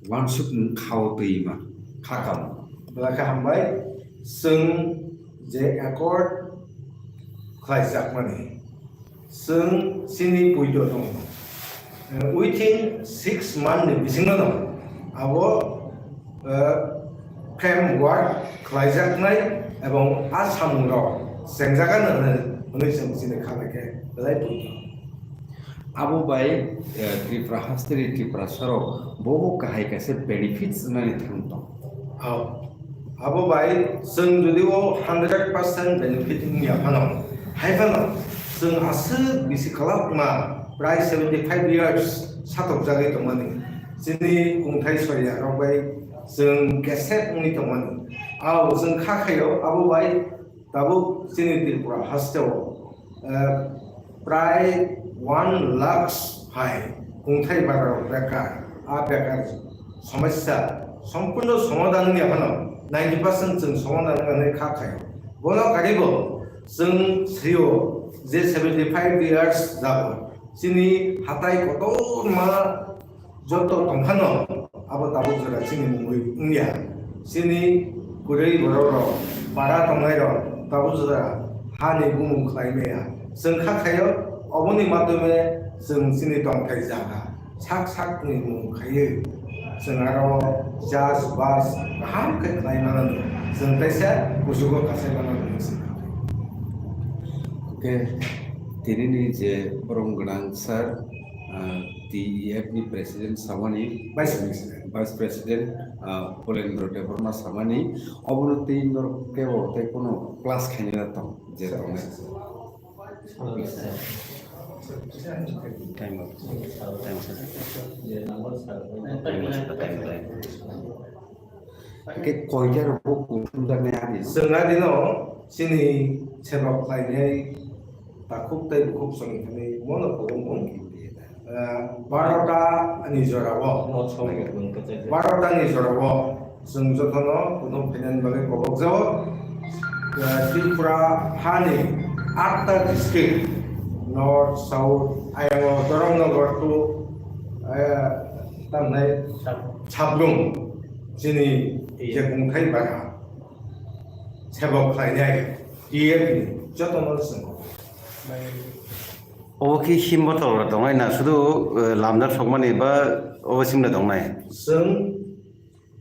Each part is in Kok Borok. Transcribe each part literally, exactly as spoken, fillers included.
uansuk nwng khao twi ma kha kamo. Belai khe hambai, chwng je accord khlaijakmani, chwng chini puido tongo. Eh, within six month ni bisingo no abo, eh, framework khlaijaknai ebong a samung rok chengjaga no hwnwi, hwnwi chwng chini kha bai khe belai puido. Abo bai, eh, Tripura hasteni Tripura sarok bobo kahai kaisa benefits wngnani thang tong. Ao. Abo bai chwng jodi o hundred percent benefit wngya phano, hai phano chwng aswk bisi kwlak ma prai seventy five years satok jagwi tongmani. Chini kungthai soya rok bai chwng kesep wngwi tongmani. Ao chwng kha khaio abo bai tabuk chini Tripura hasteo, eh, prai one lakhs hai kungthai bara rok bekar, a bekar somosya sompurno somadhan wngya phano ninety percent chwng somadhan wngnai kha khaio. Bono karibo chwng srio je seventy five years jago chini hatai kotorma joto tongphano abo tabuk jora chini mungwi wngya. Chini kwrwi borok rok para tongnai rok tabuk jora hani bumung khlai maya. Chwng kha khaio oboni madhyome chwng chini tongthai jaga sak sak ni mung khaiwi chwng aro chas bas kaham khe khlai mano. Chwng teisa kuchugo kasai mano. Hwnkhe tinini je borom gwnang sir, ah, T E F ni president samani, Vice President. Vice President, ah, Polendra Debbarma samani, obono tei norok kebo tei kono class khainai tong je tongnai. Time out. Time out. Time out. Time out. Hwnkhe koiya rok bo kuthum jaknai ani. Chwng adino chini sebok khlainai takhuk tei bukhuk songwi thangwi mono kubun bun. Ah, barota ni jorao. Barota ni jorao chwng jotono kuthum phainani bagwi kobok jago. Ah, Tripura hani atta district, North, South, ayang Dharmanagar to, ah, tamnai Sabrum. Chini je kungthai bara sebok khlainai T F ni jotono chwng. Obo khe himbo tolra tongnai na sudu, eh, lamjak sokmani ba obo simna tongnai? Chwng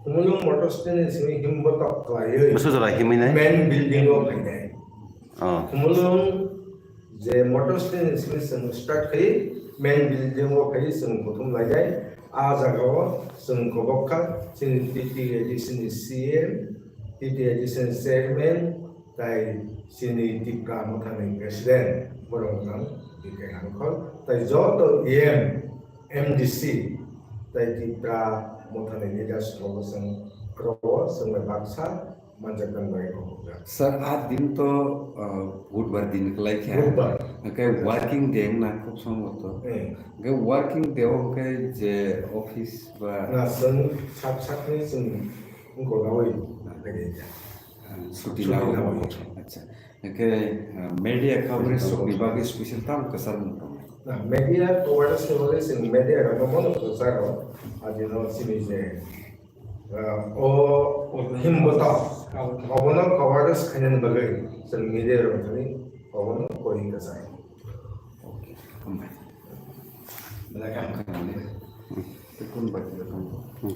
Khumulwng Motor Stand ni simi himbo tok khlaiwi. Bwswk jora himwi nai? Main building o phainai. Oh. Khumulwng je motor stand ni simi chwng start khai main building o khai chwng kuthum lainai. A jaga o chwng kobok kha chini T T A D C ni C M, T T A D C ni chairman, tai chini Tipra Mothani president borok nang B K Hangkhol, tai joto E M, M D C, tai Tipra Mothani leaders rok chwng ro chwng bai baksa manjak nang bai kok jak. Sir, a din to, uh, budbar din kwlai kha. Budbar. Hwnkhe working day wngna khub somboto. Eh. Hwnkhe working day o hwnkhe je office ba. Na chwng sak sakni chwng wngkok nawi. Ah. Suti nawi. Suti nawi. Acha. Hwnkhe, uh, media coverage rokni bagwi special tamo kwchar mung tongnai. Na media coverage ni bagwi chwng media rokno bono kwcharo. Adino chini je Ah, o himbotok, obono coverage khainani bagwi chwng media rok thani obono koi kwchai. Okay, hambai. Belai khe hambai. Tei kunu bai twi tong? Hmm.